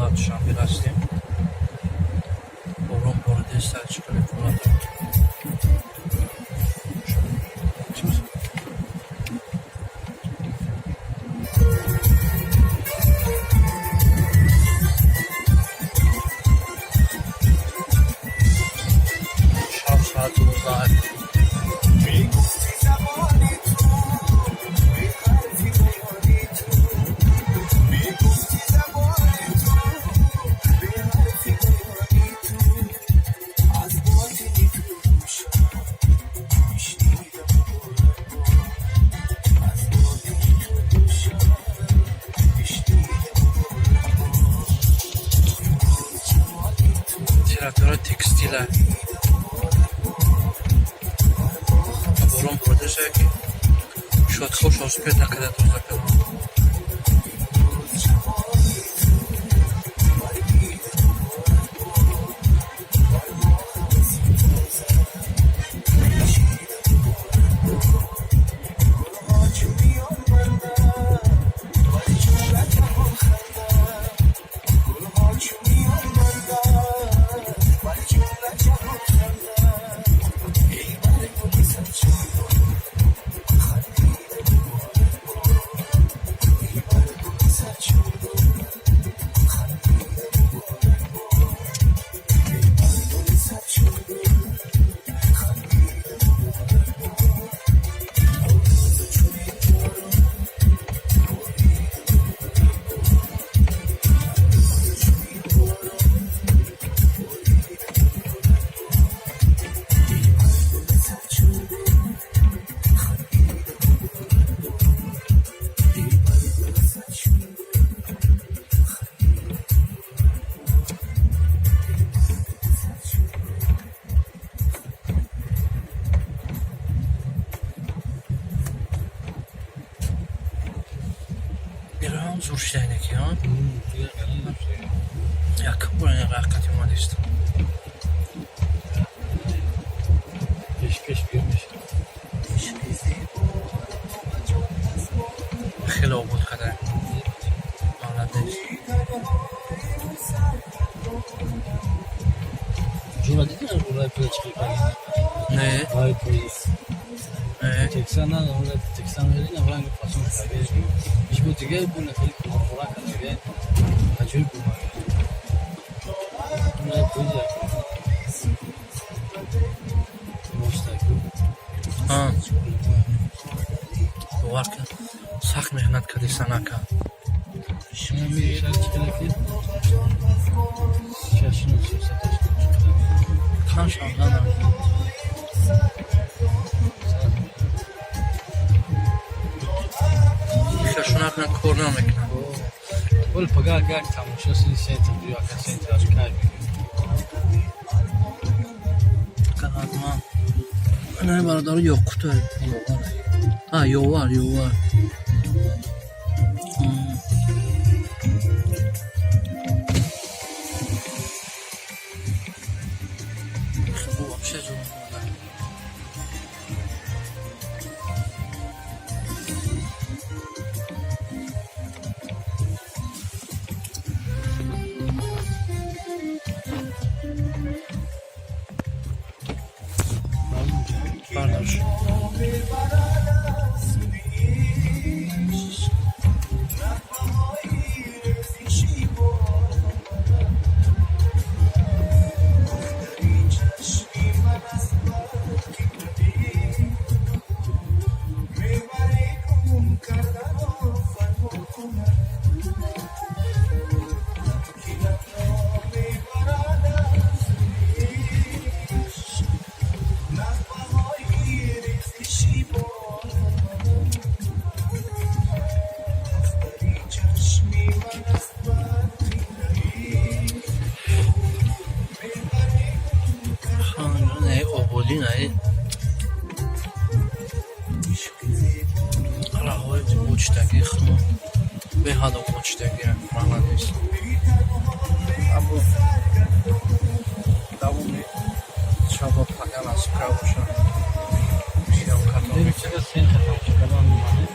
Дар Душанбе расидем. Борон боридеста, чӣ хеле ҳолата. Шаб соат 12. میگفتی زبان تو به حرفی بیانی تو، میگفتی زبان تو به حرفی بیانی تو، از باطنی تو گوشم میشنیدم مبارک، از باطنی تو گوشم میشنیدم مبارک، جمالی تو. Территория текстила. Борон боридаша, ки шояд хош успеть накарда тоза кардам. جمالی تو بر بر ما هوسی تازه پیچیدم مبارک، گلها چو میان بندند بر جمله جهان خندند، گلها چو میان بندند بر جمله جهان خندند، ای بر گل سرچون خندیده مبارک باد، ای بر گل سرچون خندیده مبارک باد، ای بر گل سرچون خندیده مبارک باد، نوروز چنین باران باریده مبارک باد، نوروز چنین باران باریده مبارک باد، ای بر گل سرچون خندیده مبارک باد، ای بر گل سرچون خندیده مبارک باد، ای بر گل سرچون. Берам зур шидаинаки, а? Якум бор ина ҳақиқати омадист. Пеш пеш биё мешавад. Хеле обод карда. Молодец. Ҷура дидӣ, ҷураи пула чӣ кардӣ? Не. Вай поезд. Не. Тексан на тексан мери на ранг фасон карда. Иш бо дига бу на хеле хӯрак карда. Аҷоиб бу. Ҷураи поезд як. Мошта ку. А. Бовар кун. Сахт меҳнат кардӣ, санака. Ми шар чӣ кара ки? Шашину саташ. Хан шавданам. Шашунак кор намекунам. Вол пага агар тамошо сини центр биё, ака центр аш кай бигир. Ҳатман. Ана бародару ёқута. А, ёвар, ёвар. Хеле вообще зур омада. Бардош. میبرد از پیش نغمه‌های ریزشی با دختری چشمی من از برقی نبی میبری گم کردن و فرما کنم که لب را میبرد از پیش نغمه‌های ریزشی با دختری چشمی من از برقی نبی میبری گم کردن. Не, ободӣ не. Роҳҳои ободшудагии хумо беҳад ободшудагӣ. Молодец. Або давоми шабо пага насиб карда бошад. Шиём кардом. Чака центр тамошо кардан мемонад.